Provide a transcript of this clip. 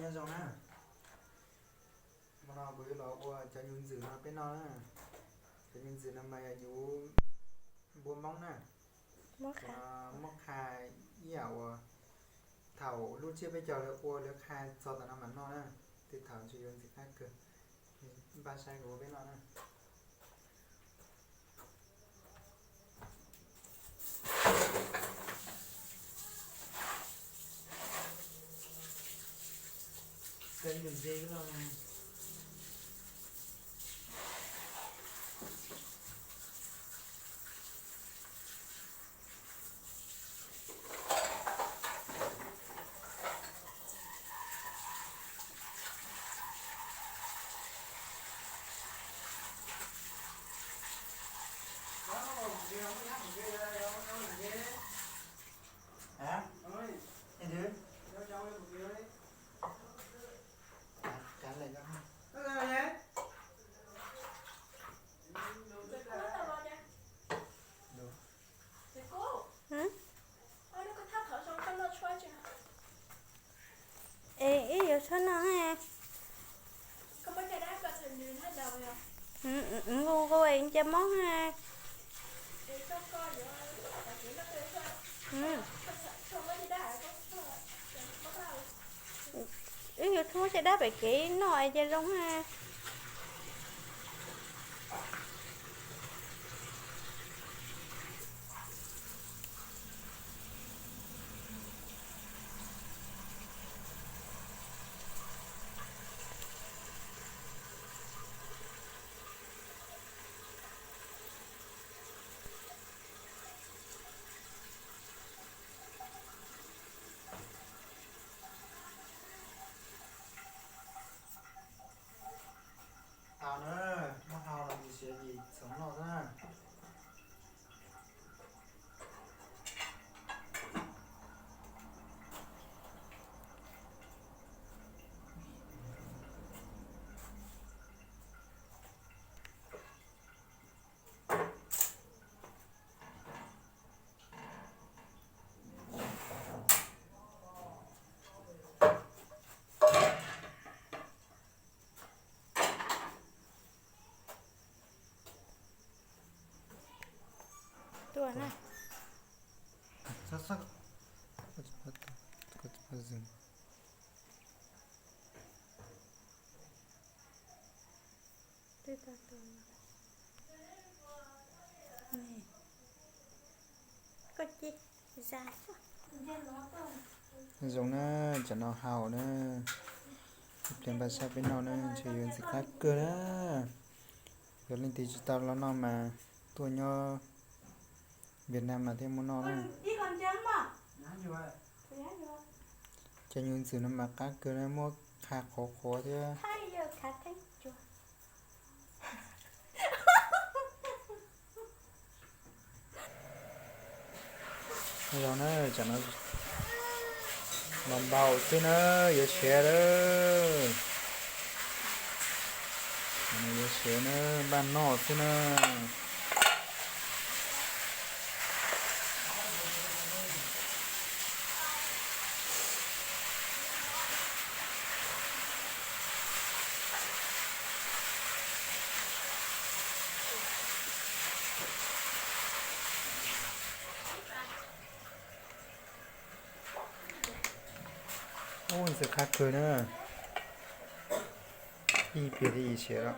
Nyob zoo na, hmo no kuv yuav los ua cov nyuv ntxwm no peb noj na. Cov nyuv ntxwm no mas yog nyuv npua Hmoob na. Muab qha ib yam uas thaum lub tsiab peb caug lawv ua lawv qha txog tom no mam noj na. Tej thaum ntshe yuav ntxim qab kawg. Npaj saib kuv ua peb noj na. Es ib yuav tshuaj no. Nqus nqus nce mob na. Wb yuav tshuaj muab caj dab pem kev noj es ces zoo na. Tau na, muab hau los ntxim siav ces txhoov noj xwb na. Tuaj na. Zoo na, cov no haus na. Ib pliag npaj sab peb noj na, ntshe yuav ntxim qab kawg na. Yog leej twg tsis tau los noj mas tuaj nyob Vietnam mas thiaj muaj noj na. Cov nyuv ntxwm no mas qab kawg na, muab qha qhuav qhuav thiab. Los na, tsam no los npaum xwb na, yuav siav lawm. Yuav siav na, npaj noj xwb na. Ub, ntxim qab kawg na. Ib pliag thiaj siav lawm.